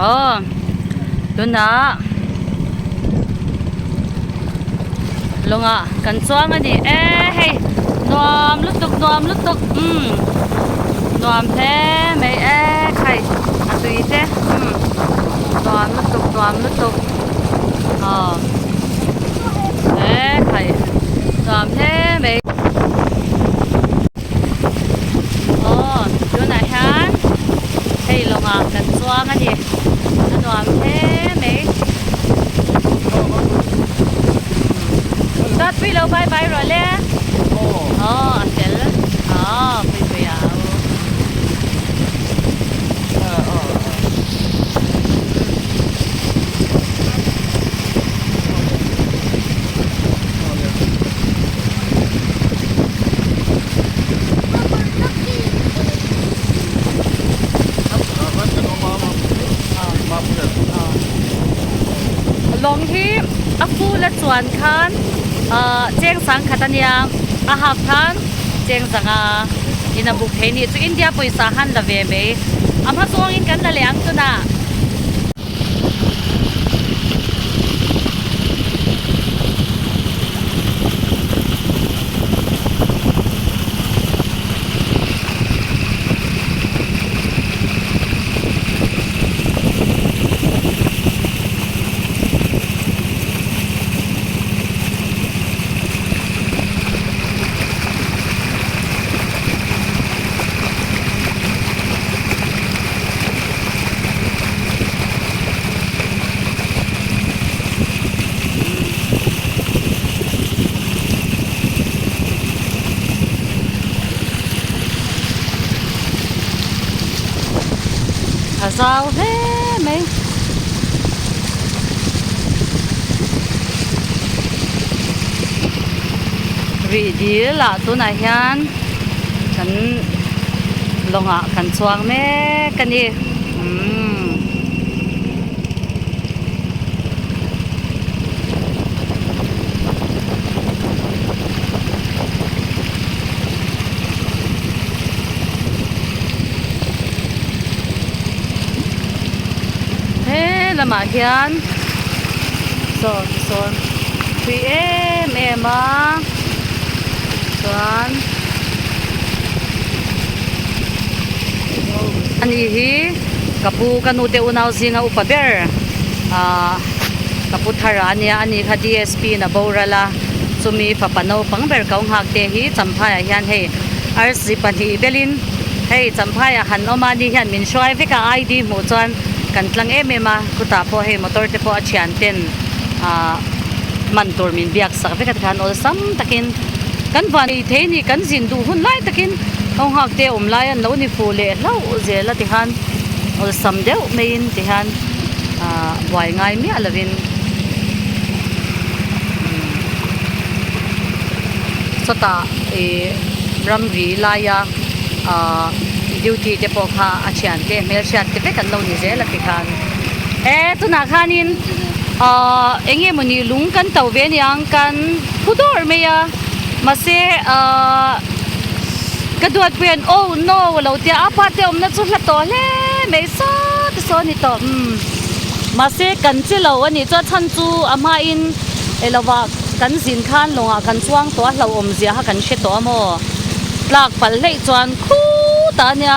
Aw tunah lawngah kan chuang a ni e hei nuam lutuk nuam lutuk umm nuam hle mai e khai a tui te umm nuam lutuk nuam lutuk aw e khai nuam hle mai. Aw tunah hian hei lawngah kan chuang a ni a nuam hle mai Dad pui lo bye bye rawh le aw a fel aw pui pui au. Lawng hi a full a chuan khan ahh cheng sang khat a nia a half khan cheng zanga in a buk thei ni chu India pawisa han la ve mai a hma zawngin kan la leh ang tunah. zau hle mai. Rih dil ah tunah hian kan lawngah kan chuang mek a ni umm. He lamah hian saw tisawn thui em em a chuan ani hi ka pu ka nu te unau zinga upa ber ahh ka pu thar a nia ani kha D_S_P in a boral a chumi fapa naupang ber ko nghak te hi champhai ah hian hei arsi pahnih belin hei champhai ah han awm a ni hian min hruai vek a I_D hmuh chuan kan tlang em em a khutah pawh hei motor te pawh a thian ten ahh hman tur min biak sak vek a tikhan awlsam takin kan van ei thei a ni kan zin duh hun lai takin ho nghak te awm lai an lo ni fuh leh hlauh zel a tikhan awlsam deuh maiin tikhan ahh buai ngai miah lovin Chawtah ih ramri laia ahh duty te pawh kha a thiante hmelhriat te vek an lo ni zel a ti khan e tunah khanin ahh eng nge mawni lung kan to ve aniang kan phu dawr mai a mahse ahh ka duatpui an oh no a lo tia a pa te awmna chu hla tawh hle mai sawt a saw a ni tawh umm mahse kan che lo a nih chuan chhan chu a hmain elo ah. Kan zin khan lawngah kan chuang tawh a hlauhawm zia kha kan hre tawh a maw? Tlak palh hleih chuan khutah a nia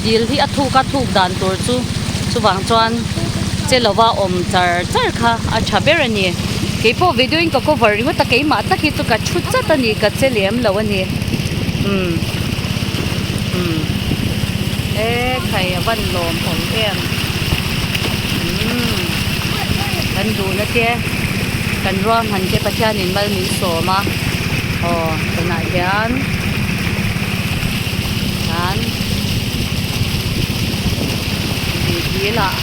dil hi a thuk a thuk dan tur chu chuvang chuan che lova awm char char kha a tha ber a ni. Keipawh video in ka cover ringawt a keimah tak hi chu ka thu chat a ni ka che lem lo a ni. Umm umm e khai a van lawm awm em umm kan duhna te. Kan ruahman te Pathianin mal min sawm a, aw tunah hian hian dil ah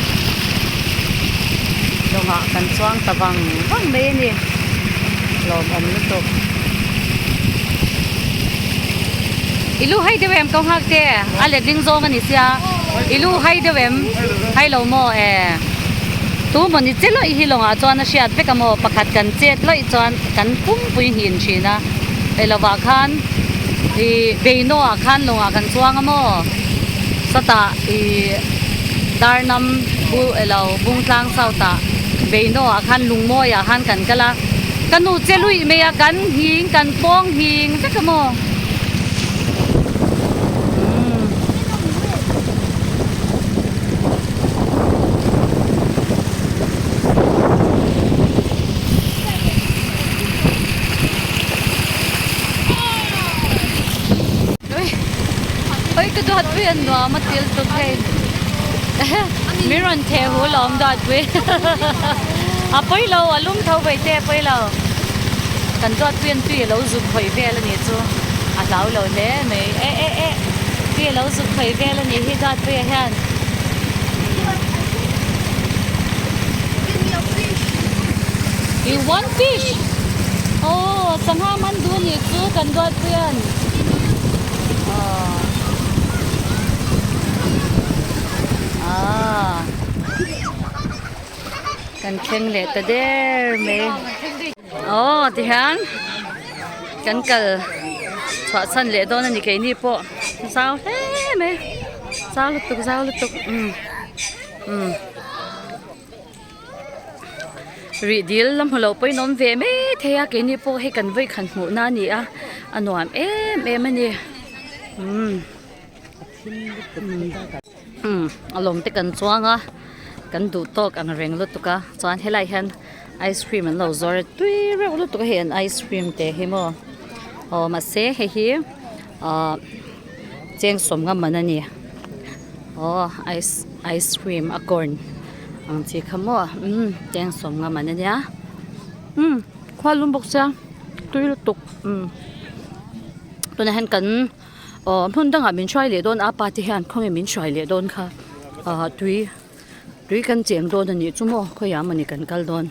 lawngah kan chuang ta vang vang mai a ni lawmawm lutuk. I lu hai deuh em ka nghak te a letling zawng a ni sia i lu hai deuh em hai lo maw e tu maw ni che lawih hi lawngah chuan a hriat vek a maw pakhat kan chet lawih chuan kan pumpui nghin thin a elovah khan ih beinaw ah khan lawngah kan chuang a maw sawtah ih darnam bu elo bungtlang south ah beinaw ah khan lungmawi ah khan kan kal a ka nu che luih mai a kan nghing kan pawng nghing vek a maw. Oi ka duat pui an nuam a til tuk hei min rawn theh hu lawm duat pui a pawi lo a lum tho ve te a pawi lo. Kan duat pui an tui a lo zuk khawih vel a nih chu a hlau lo hle mai e e e tui a lo zuk khawih vel a nih hi duat puia hian. You want fish? Oh, sangha man duh a nih chu kan duat puian. Ah. Kan thleng leh ta der mai. Aw tihian kan kal chhuah chhan leh dawn a ni keini pawh zau hle mai zau lutuk zau lutuk umm umm rih dil la hmu loh pawhin awm ve mai thei a keini pawh hei kan vawi khan hmuh na a ni a a nuam em em a ni umm umm a lawm te kan chuang a kan duh tawk ang reng lutuk a chuan helaiah hian ice cream an lo zawr a tui reuh lutuk a hei an ice cream te hi maw aw mahse hei hi ahh cheng sawmnga man a ni aw ice ice cream a corn ang chi kha maw umm cheng sawmnga man a nia umm khua lum bawk sia tui lutuk umm tunah hian kan. Aw hmun dangah min hruai leh dawn a pa te hian khawnge min hruai leh dawn kha. Ahh tui tui kan cheng dawn a nih chu maw khawiah mawni kan kal dawn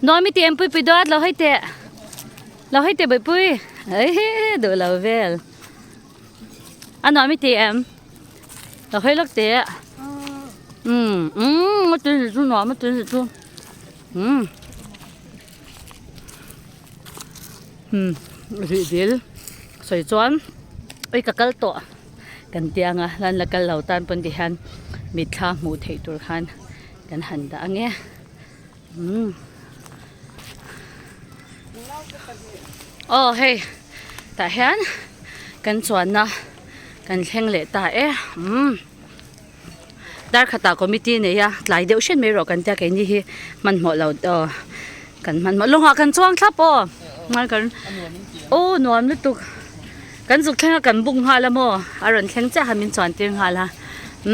nuam i ti em pui pui dawt lo hawi teh lo hawi teh bawihpui eii duh lo vel a nuam i ti em lo hawi lawk teh umm umm a tui nih chu nuam a tui nih chu umm umm rih dil sawi chuan ui ka kal tawh. Kan tiang a lan la kal lo tan pawn ti hian mitthla hmuh theih tur khan kan han dah ang e umm aw hei tah hian kan chuanna kan thleng leh ta e umm dar khatah committee nei a tlai deuh hret mai rawh kan tia keini hi hmanhmawh lo aw kan hmanhmawh lawngah kan chuang thlap aw aw nuam lutuk. Kan zuk thleng a kan buk nghal a maw? A rawn thleng chiah a min chuan tir nghal a.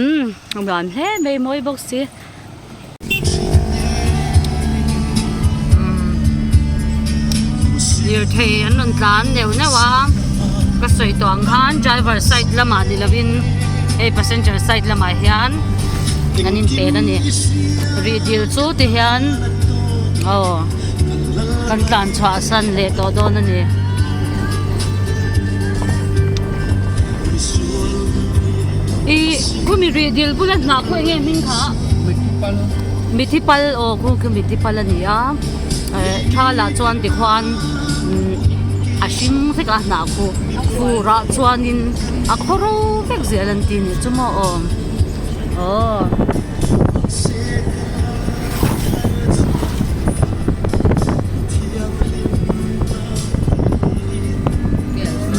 Umm a nuam hle mai mawi bawk si. Lirthei an rawn tlan neuh neuh a, ka sawi tawh ang khan driver side lamah ni lovin hei passenger side lamah hian an inpen a ni. Rih dil chu ti hian aw kan tlan chhuah san leh tawh dawn a ni. Ih khumi rih dil bula hnah khu enge hming kha mithi pal aw khu khi mithi pal a ni a eh tha lah chuan tikhuan umm a hring vek a hnah khu fur ah chuanin a khawro vek zel an ti nih chu maw aw aw.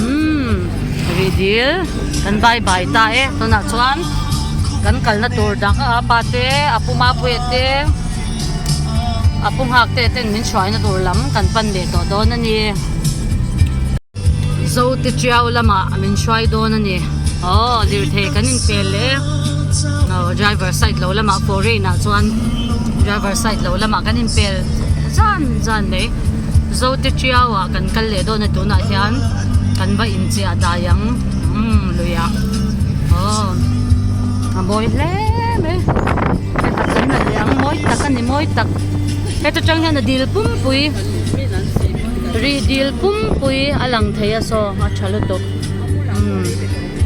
Umm rih dil kan bye bye ta e tunah chuan kan kalna tur dang a pa te a pu mapuia te a pu nghak te ten min hruaina tur lam kan pan leh tawh dawn a ni zo te tiau lamah min hruai dawn a ni aw lirthei kan inpel leh e aw driver side lo lamah foreign ah chuan driver side lo lamah kan inpel zan zan mai. Zote Tiau ah kan kal leh dawn a tunah hian kan va inchiah dai ang umm luiah aw a mawi hle mai heta kan la leh ang mawi tak a ni mawi tak heta tang hian a dil pumpui rih dil pumpui a lang thei a saw a tha lutuk umm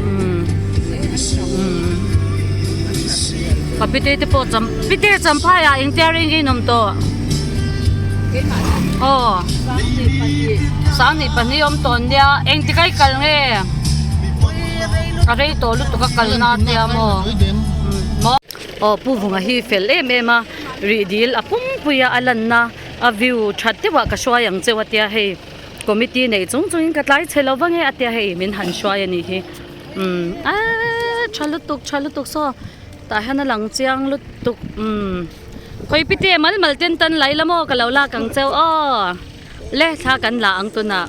umm umm ka pite te pawh cham pite champhai ah engtia reng nge in awm tawh. Aw sanghnih pahnih awm tawh nia engtik a i kal nge a rei tawh lutuk a kal na tia maw maw aw pu vunga hi fel em em a rih dil a pumpui a a lanna a view that deuh ah ka hruai ang cheu a tia hei committee nei chung chung in ka tlai chhe lo vang e a tia hei min han hruai a nih hi umm aaa tha lutuk tha lutuk saw tah hian a lang chiang lutuk umm. Khawi pite mal mal ten tan lai la maw ka lo lak ang cheu aw le thla kan la ang tunah.